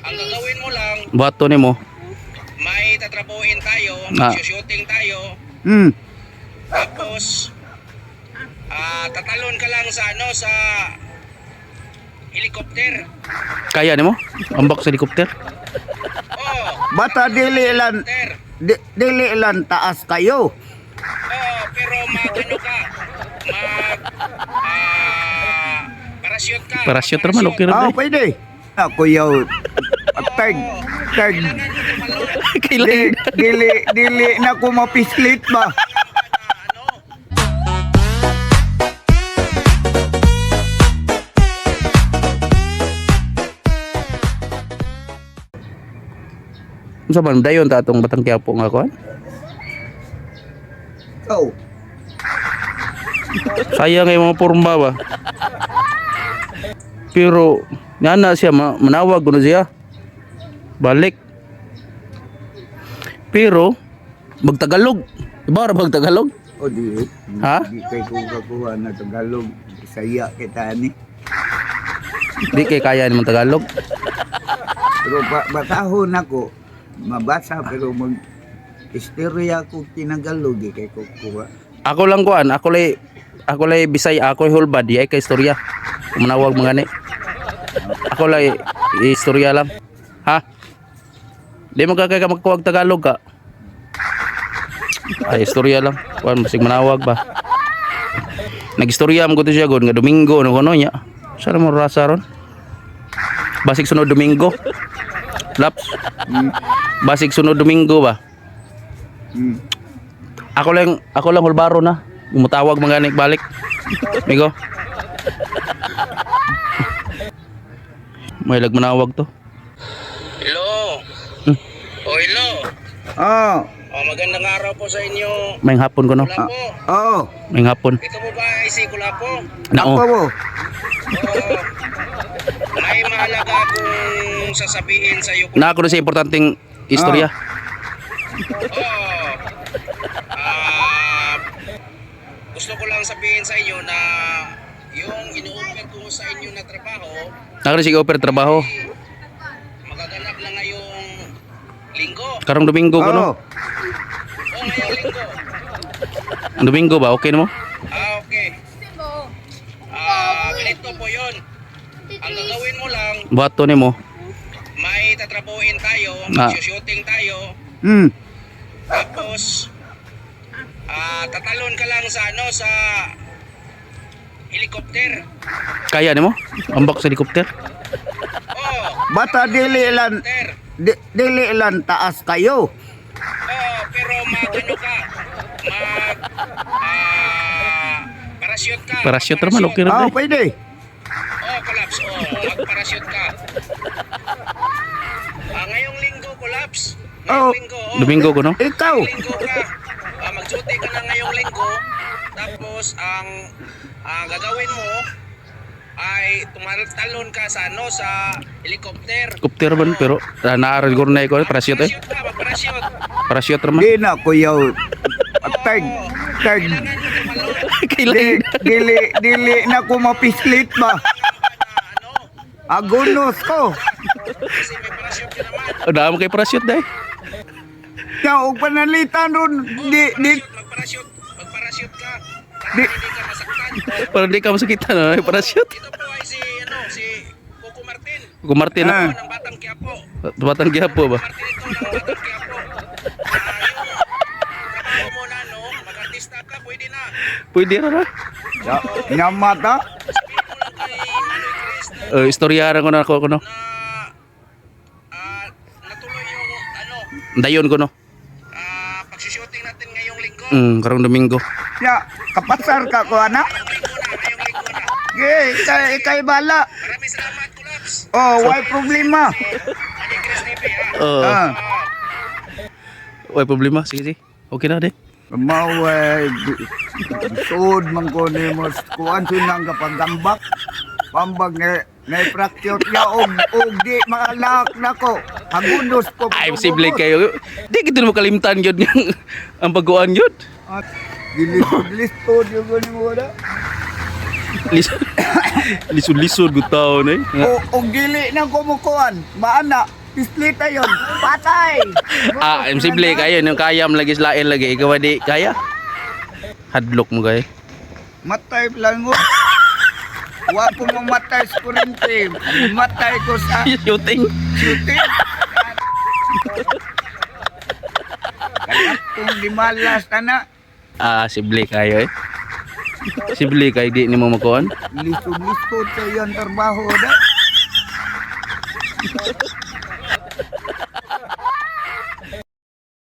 Ang gagawin mo lang, Buhaton nimo. May tatrabuhin tayo, Ah. shooting tayo, tapos tatalon ka lang sa ano sa helicopter. Kaya nimo? Ambak sa helicopter? Oh, Bata dili lang helicopter. dili lang taas kayo. Oh, pero mag ano ka? Mag parachute ka. Parachute naman, okay ra. Ah, pwede. Ako yaw third third Kailangan mo tumalon. di, Kailangan. dili dili na ko mapislit ba. Ano? Unsa man dayon ta atong Batang Quiapo nga kuan? Oh, Sayang ay mga porma ba. Pero ngana siya manawag kuno siya. Balik. Pero magtagalog. Iba ra magtagalog? O di. Ha? Di kay ko kakuha na Tagalog. Bisaya kita ni. Di kay kaya ni Tagalog. Pero basahon ako, mabasa pero mag istorya ko tinagalog di kay ko kuha. Ako lang kuan, ako lay Bisaya, ako hulbad, di ay kay istorya. Manawag mga ni. Ako lay istorya lang. Ha? Di mo ka kay magkuwag Tagalog ka. Ay istorya lang. Kuan basig manawag ba. Nagistorya mo ko to siya god nga Domingo no kuno niya. Sa mo rasa ron? Basig sunod Domingo. Laps. Basig sunod Domingo ba? Ako lang hulbaro na. Umutawag mga ganik balik. Migo. May lag manawag to. Hello. Oh, hello. Oh, Oh, magandang araw po sa inyo. May hapon ko no. Kulapo. oh, May hapon. Ito po ba ay si Kulapo? Nao. ako mo. Oo. May mahalaga akong sasabihin sa iyo. Na ako na sa importanteng istorya. Oo. Gusto ko lang sabihin sa inyo na yung ino-offer ko sa inyo na trabaho, Na ako na siya offer trabaho. magaganap na ngayong linggo. Karong Domingo ko no. Oh, O, ngayong linggo. Ang Domingo ba? Okay na mo? Ah, okay. Ganito po yun. Ang gagawin mo lang, Buhaton nimo. May tatrabuhin tayo, Ah. shooting tayo, tapos tatalon ka lang sa ano sa helicopter. Kaya nimo? Ambak sa helicopter? Oh, Bata dili lang helicopter. dili lang taas kayo. Oh, pero mag ano ka? Mag parachute ka. Parachute naman, okay ra. Oh, pwede. Oh, collapse. Oh, mag-parachute ka. Ngayong linggo collapse. Ngayong Oh. linggo. Oh. Domingo ko no. Ikaw. Linggo ka. Mag-duty ka na ngayong linggo. Tapos ang gagawin mo ay tumatalon ka sa ano sa helicopter. Helicopter man pero naaral ko na ko parachute eh. Parachute ka, mag-parachute. Parachute man. Di na ko yaw third third Kailangan mo tumalon. di, Kailangan. dili dili na ko mapislit ba. Ano? Agunos ko. Kasi may parachute ka naman. Oh, damo kay parachute dai. Ya og panalitan ron di di Mag-parachute, mag-parachute ka. Para Di- hindi ka masaktan. Para di ka masakitan no, may parachute. Ito po ay si ano si Coco Martin. Kung Martin Ah. na. Ng Batang Quiapo. Batang Quiapo ba? Martin ito ng Batang Quiapo. Yung trabaho mo na no, mag-artista ka, pwede na. Pwede ra ra. Ya, nyamata. Sabihin mo lang kay Manoy Chris na, Istorya ra ko na ako no. na natuloy yung ano, Dayon ko no. pagsushooting natin ngayong linggo. Karong Domingo. Ya, kapasar ka ko ana. Ngayong linggo na, ngayong linggo na. Ge, ikay ikay bala. Maraming salamat, Collapse. Oh, why problema? Manoy Chris TV, ha? Oo. Ah, Way problema. Sige, sige. Okay na, de. mau eh, suod man ko nimo kuan sunang kapagambak. Pambag na na-practice niya og og di makalak nako. Hagunos ko. Ay, posible kayo. Di kita mo kalimtan yun ang baguan yun. Dili listo yun ko nimo wala. Lis- Lisod-lisod gud taon eh. O og dili na ko mukuan, maana, pislita yon, patay. Ah, imposible kayo yung kaya mo lagi slain lagi ikaw di kaya. Hadlok mo kay. Matay lang ko. Wa ko mamatay sa kurente. Matay ko sa Shooting. shooting. Kung di malas ana, Ah, sible kayo eh. Sible kayo di nimo makuan. lisod-lisod sa iyon trabaho da.